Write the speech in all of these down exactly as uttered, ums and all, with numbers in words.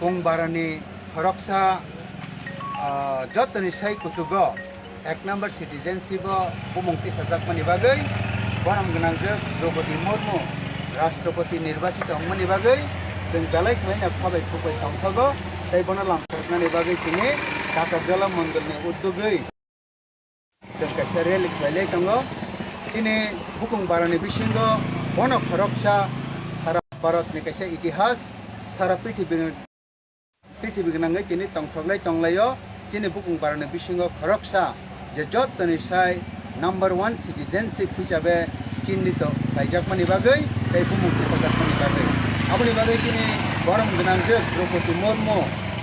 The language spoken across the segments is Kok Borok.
Kung barani khoroksa, ah, jotoni sai kuchugo ek number citizenship o bumung tisajakmani bagwi borom gwnangjwk Droupadi Murmu Rashtrapati nirbachito wngmani bagwi chwng belai khwlaino khabai khukbai tongthogo tei bono lamsoknani bagwi chini Takarjala mondolni uddogwi chwng kaisa rally khlailai tongo. Chini bukung barani bisingo bono khoroksa sara Bharatni kaisa itihas, sara prithibi, prithibi gwnangwi tini tongthoklai tonglaio. Chini bukung barani bisingo khoroksa je jotoni sai number one citizenship hisabe chinnito khlaijakmani bagwi tei bumung tisajakmani bagwi. Aboni bagwi chini borom gwnangjwk Droupadi Murmu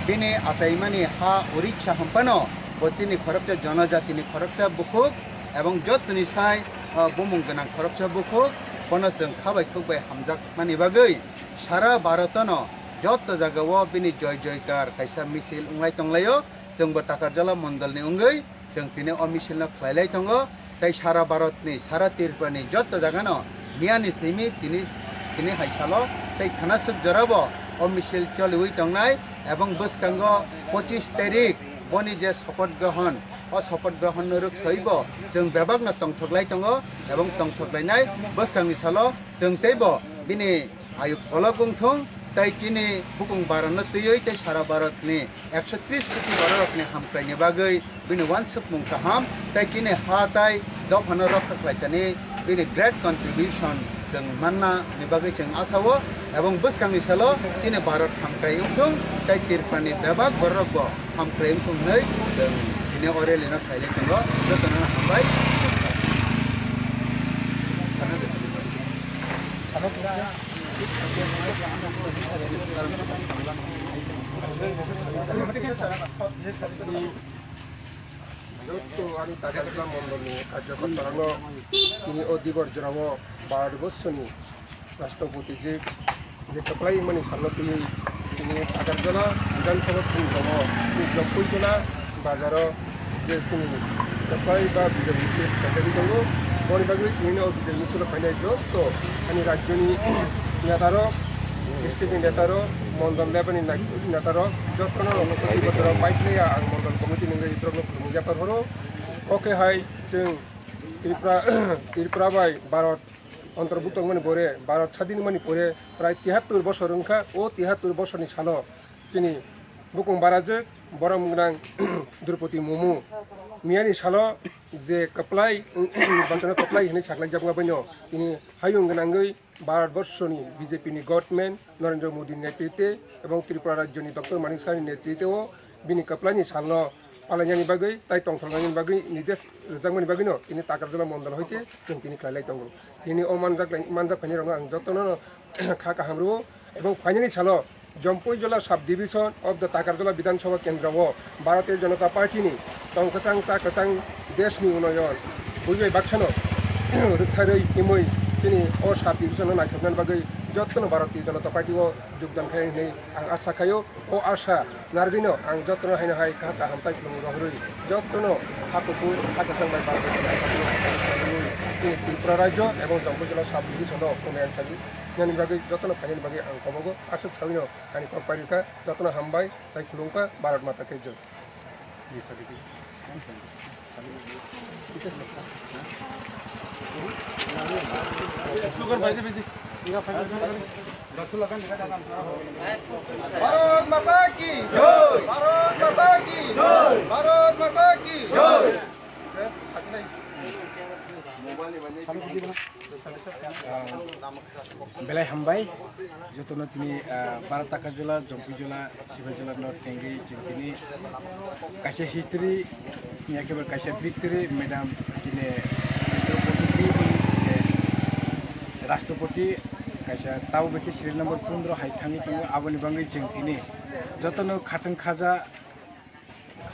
bini achaimani ha Orissa hwnphano bo chini khoroksa jonojatini khoroksa bukhuk ebong jotoni sai, ah, bumung gwnang khoroksa bukhuk, bono chwng khabai khukbai hamjakmani bagwi sara Bharotono joto jagao bini joy joykar kaisa misil wnglai tonglaio. Chwngbo Takarjala mondolni wngwi chwng tini o misilno khlailai tongo. Tei sara Bharatni, sara Tripurani joto jagano miyani simi tini, tini hai salo tei khanaswk jorabo o misil choliwi tongnai ebong bwskango pochis tarik boni je sopoth grohon, o sopoth grohonno rwksoibo chwng bebakno tongthoklai tongo ebong tongthoklainai bwskangni salo chwng teibo bini ayuk kolok wngthung tei chini bukung barano twiwi tei sara Bharatni ekso tris koti bororokni hamkraini bagwi bini uansukmung kaham tei chini ha tai dophano rokha khlaitani bini great contribution chwng manna ni bagwi chwng asao ebong bwskangni salo chini Bharat hamkrai wngthung tei Tripurani bebak bororokbo hamkrai wngthung hwnwi chwng tini o rally no khailai tongo. Jotono hambai. Jotto ani Takarjala mondolni karyakartarano tini o dibor jorao Bharat borshoni Rashtrapati je, je kwplai mani salno twiwi tini Takarjala Bidhan Sabha Kendro o tini Jampuijala bazaro je chini kwplai ba bijak misil khaijagwi tongo. Boni bagwi tini o bijak misilo phainai jotto ani rajyoni netarok, district ni netarok, mondol level ni netarok jottono baiklaiya ang mondol committee ni wngwi borokno khulumung yapar horo. Oke hai chwng Tripura, Tripura bai Bharat Ontorbukto wngmani pore, Bharat sadin wngmani pore prai tihattur bosor wngkha. O tihattur bosorni salo chini bukung barajwk borom gwnang Droupadi Murmu miyani salo je kwplai, nirbachano kwplai hwnwi saklaijakma baino tini hayung gwnangwi Bharat borshoni B J P ni government Narendra Modi ni netritwe ebong Tripura rajyoni Doctor Manik Saha ni netritwe o bini kwplaini salno palainani bagwi tai tongthoknani bagwi nidesh rwjakmani bagwino tini Takarjala mondol hoite chwng tini khlailai tongo. Tini o manjak lai, manjak phainai rokno ang jotono kha kaham rwo ebong phainani salo Jampuijala sub division of the Takarjala Bidhan Sabha Kendra o Bharatiya Janata Party ni tong kwchang cha kwchang deshni unoyon buibai baksano rwktharwi himwi chini o sub division no naithoknani bagwi jotono Bharatiya Janata Party o jogdan khai hwnwi ang asa khaio. O asa narwgwino ang jotono haino hai kha kaham tai khulumung rohorwi jotono ha kuphur ha kwchang bai barwi tini Tripura rajyo ebong Jampuijala sub division o unoyon khainani bagwi jotono phainani bagwi ang kobogo aswk sawino ani kok pairikha. Jotono hambai tai khulumkha. Bharat Mata Ki Jai. Bharat Mata Ki Jai! Bharat Mata Ki Jai! Bharat Mata Ki Jai! Belai hambai, jotono tini, ah, Bharat Takarjala, Jampuijala, Sipaijala no tengwi chwng tini kaisa history, ni ekebarai kaisa victory, madam chini Draupadi Murmu, eh, Rashtrapati, kaisa tabuk bai khe serial number pondro hai thangwi tongo, aboni bagwi chwng tini jotono khatwng khaja,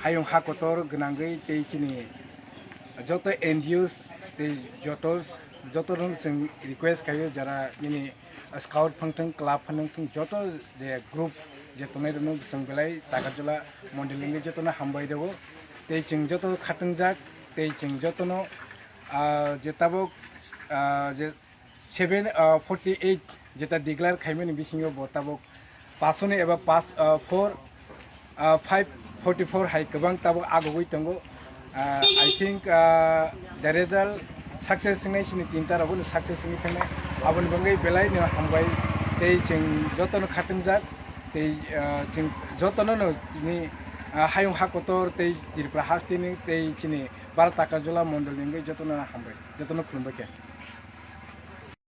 hayung ha kotor gwnangwi tei chini joto N G Os tei joto, jotono chwng request khaio, jara nini scout phangthwng, club phangthwng, joto je group je tongnai rokno chwng belai Takarjala mondolini jotono hambai rwo. Tei chwng joto khatwngjak, tei chwng jotono, ah, je tabuk, ah, je seven, ah, forty eight jeta declare khaimani bisingo bo tabuk Pasoni eba pas, ah, four, ah, five forty four hai kwbang tabuk agogwi tongo. Ah, I think, ah, the result success wngnai chini tinta rokno success wngwi thangnai. Aboni bagwi belai no hambai tei chwng jotono khatungjak tei, ah, chwng jotono no chini, ah, hayung ha kotor tei Tripura hasteni tei chini Bharat Takarjala mondolni wngwi jotono hambai, jotono khulumbai khe.